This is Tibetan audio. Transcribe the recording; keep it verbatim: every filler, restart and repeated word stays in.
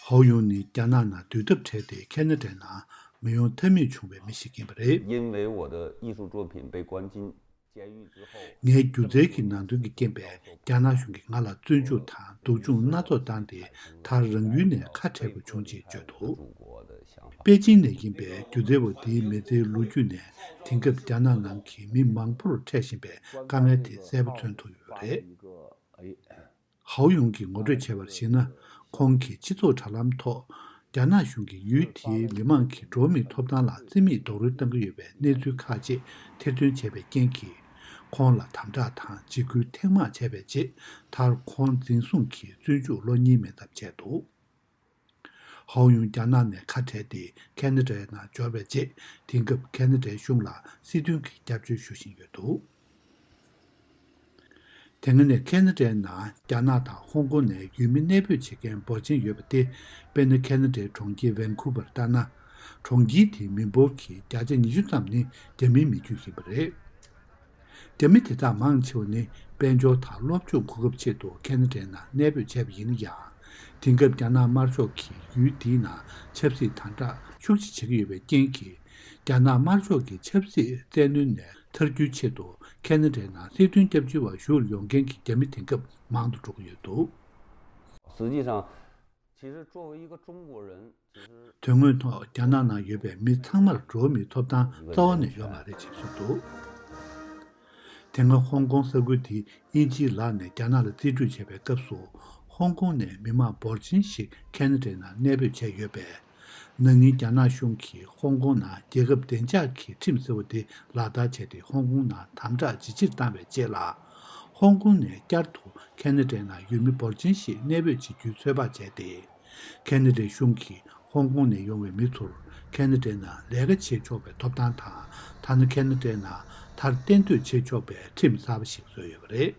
ཧའོ་ཡུང་ནི་རྒྱ་ནག་ནང་སྡོད་ཐབས་བྲལ་ཏེ་ཁེ་ན་ཌའི་ནང་མི་ཡོང་ཐབས་མེད་བྱུང་བའི་མི་ཞིག་ཡིན་པ་རེད། 因为我的艺术作品被关进监狱之后， ངའི་སྒྱུ་རྩལ་གྱི་ནང་དོན་གྱི་རྐྱེན་པས་རྒྱ་ནག་གཞུང་གིས་ང་ལ་བཙོན་འཇུག་དང་སྡུག་སྦྱོང་སྣ་ཚོགས་བཏང་སྟེ། མཐར་རང་ཡུལ་ནས་ཁ་བྲལ་དགོས་བྱུང་ཅེས་བརྗོད་འདུག། པེ་ཅིང་ནས་ཡིན་པའི་སྒྱུ་རྩལ་བ་འདིའི་མི་ཚེའི་ལོ་རྒྱུས་ནས། དེང་སྐབས་རྒྱ་ནག་ནང་གི་མི་མང་པོར་འཕྲད་བཞིན་པའི་དཀའ་ངལ་དེ་གསལ་པོ་མཚོན་ཐུབ་ཡོད་པ་རེད། ཧའོ་ཡུང་གིས་ངོ་སྤྲོད་བྱས་པར་གཞིགས་ན། ཁོང་གིས་སྤྱི་ཚོགས་དྲ་ལམ་ཐོག་རྒྱ་ནག་གཞུང་གིས་ཡུལ་དེའི་མི་མང་གི་འགྲོ་བ་མིའི་ཐོབ་ཐང་ལ་བརྩི་མེད་རྡོག་རོལ་གཏོང་གི་ཡོད་པའི་གནས་ཚུལ་ཁག་ཅིག་ཐེར་འདོན་བྱས་པའི་རྐྱེན་གྱིས། ཁོང་ལ་དམ་དྲག་དང་འཇིགས་སྐུལ་ཐེངས་མང་བྱས་པའི་རྗེས། མཐར་ཁོང་འཛིན་བཟུང་གིས་བཙོན་འཇུག་ལོ་གཉིས་མེད་ཙམ་བྱས་འདུག། ཧའོ་ཡུང་རྒྱ་ནག་ནས་ཁ་བྲལ་ཏེ་ཁེ་ན་ཌའི་ནང་འབྱོར་བའི་རྗེས། དེང་སྐབས་ཁེ་ན་ཌའི་གཞུང་ལ་སྲིད་དོན་གྱི་སྐྱབས་བཅོལ་ཞུ་བཞིན་ཡོད་འདུག། དེ་སྔ་ནས་ཁེ་ན་ཌའི་ནང་རྒྱ་ནག་དང་ཧོང་ཀོང་ནས་ཡུལ་མི་གནས་སྤོས་བྱེད་མཁན་འབོར་ཆེན་ཡོད་པ་སྟེ། དཔེར་ན། ཁེ་ན་ཌའི་གྲོང་ཁྱེར་ཝན་ཁུ་ཝར་ལྟར་ན། གྲོང་ཁྱེར་དེའི་མི་འབོར་གྱི་བརྒྱ་ཆ་ཉི་ཤུ་ཙམ་ནི་རྒྱ་མིའི་མི་རྒྱུད་ཡིན་པ་རེད། རྒྱ་མི་དེ་དག་མང་ཆེ་བ་ནི་དཔལ་འབྱོར་དང་སློབ་སྦྱོང་གོ་སྐབས་ཆེད་དུ་ཁེ་ན་ཌའི་ནང་གནས་སྤོས་བྱས་པ་ཡིན་ན་ཡང་། དེང་སྐབས་རྒྱ་ནག་དམར་ཤོག་གིས་ཡུལ་དེའི་ནང་ཆབ་སྲིད་དམ་དྲག་ཤུགས་ཆེ་བྱེད་ཀྱི་ཡོད་པའི་རྐྱེན་གྱིས། རྒྱ་ནག་དམར་ཤོག་གི་ཆབ་སྲིད་བཙན་གནོན་ནས་ཐར་རྒྱུའི་ཆེད་དུ། ཁེ་ན་ཌའི་ནང་སྲིད་དོན་སྐྱབས་བཅོལ་བ་ཞུ་བར་ཡོང་མཁན་གྱི་རྒྱ་མི་དེང་སྐབས་མང་དུ་འགྲོ་གི་ཡོད་འདུག། 实际上，其实作为一个中国人，其实 དོན་དངོས་ཐོག་རྒྱ་ནག་ནང་ཡོད་པའི་མི་ཚང་མར་འགྲོ་བ་མིའི་ཐོབ་ཐང་རྩ་བ་ནས་ཡོད་མ་རེད་ཅེས་གསུངས་འདུག། དེ་སྔ་ཧོང་ཀོང་ས་ཁུལ་དེ་དབྱིན་ཇིའི་ལག་ནས་རྒྱ་ནག་ལ་རྩིས་སྤྲོད་བྱས་པའི་སྐབས་སུ། ཧོང་ཀོང་ནས་མི་མང་འབོར་ཆེན་ཞིག་ཁེ་ན་ཌའི་ནང་གནས་སྤོས་བྱས་ཡོད་པས། ན་ནིང་རྒྱ་ནག་གཞུང་གིས་ཧོང་ཀོང་ནང་རྒྱལ་ཁབ་བདེ་འཇགས་ཀྱི་ཁྲིམས་ཟེར་བ་དེ་ལག་བསྟར་བྱས་ཏེ། ཧོང་ཀོང་ནང་དམ་དྲག་ཇེ་ཆེར་བཏང་བའི་རྗེས་ལ། ཧོང་ཀོང་ནས་བསྐྱར་དུ་ཁེ་ན་ཌའི་ནང་ཡུལ་མི་འབོར་ཆེན་ཞིག་གནས་སྤོས་བྱེད་རྒྱུའི་ཚོད་དཔག་བྱས་ཏེ། ཁེ་ན་ཌའི་གཞུང་གིས་ཧོང་ཀོང་ནས་ཡོང་བའི་མི་ཚོར་ཁེ་ན་ཌའི་ནང་ལས་ཀ་བྱེད་ཆོག་པའི་ཐོབ་ཐང་དང་། ཐ་ན་ཁེ་ན་ཌའི་ནང་མཐར་གཏན་སྡོད་བྱེད་ཆོག་པའི་ཁྲིམས་གསར་པ་ཞིག་བཟོས་ཡོད་པ་རེད།